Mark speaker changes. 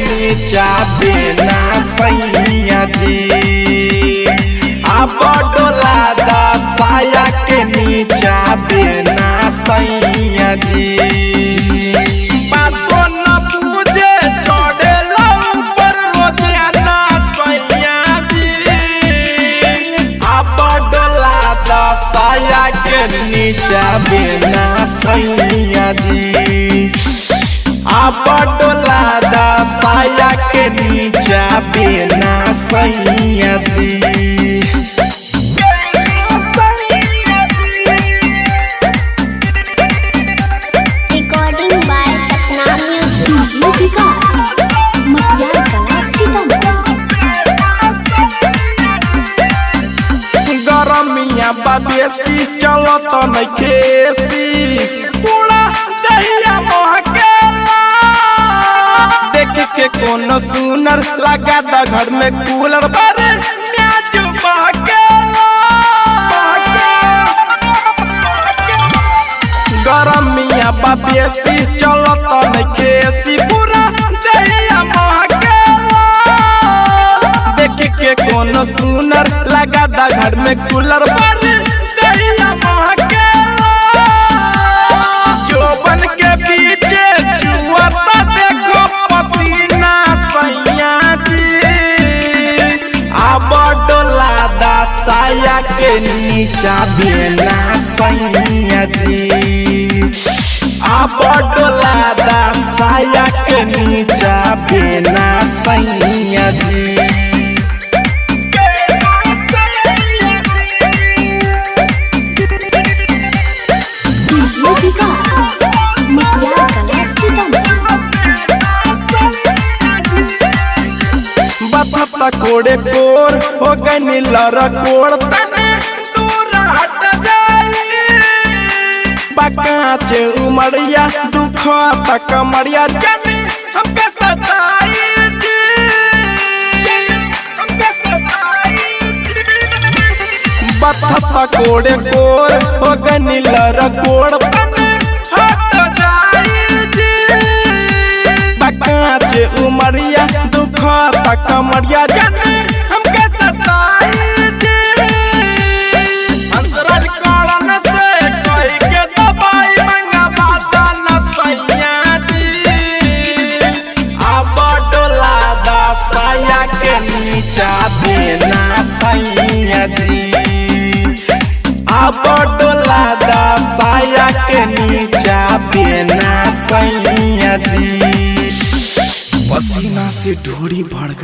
Speaker 1: नीचा बेना सैया जी। अब डोला दा साया के नीचा बेना सैया जी। बातो न पूजे चढ़ेला ऊपर रोजाना सैया जी। अब डोला दा साया के नीचा बेना सैया जी। अब डोला दा साया के नीचा बेना सैया जी।
Speaker 2: Recording by Sapna Music.
Speaker 3: DJ Vikas Matiyar Kala Sitamarhi.
Speaker 1: गरमिया बेसी चलत नइखेसी पूरा दहिया महकेला। देख के कोनो सुनर लगा द घर में कूलर पर म्याज बहकेला। गरमिया बेसी चलत नइखेसी पूरा दहिया महकेला। देख के कोनो सुनर लगा द घर में कूलर पर दहिया महकेला। जोबन के पीछे चुअता देखो पसीना सैया जी। अब डोला दा साया के नीचा बेना सैया जी। अब डोला दा साया के नीचा बेना सैया जी।
Speaker 3: डीजे विकास मटियार कला सीतामढ़ी।
Speaker 1: बता कोड़े कोर हो गई लर कोड़ तने दूर हट जाई। बकाचे उमरिया दुख तक मरिया जाने हमके सताई जी। हमके सताई जी। बता कोड़े कोर हो गई लर कोड़ तने हट जाई जी। बकाचे उमरिया दुख तक मरिया जाने हमके सताई जी। हंसराज करण से कह के दवाई मंगवा दाना सैया जी। अब डोला दा साया के नीचा बेना सैया जी। अब डोला दा साया के नीचा बेना सैया जी। पसीना से ढोरी भर।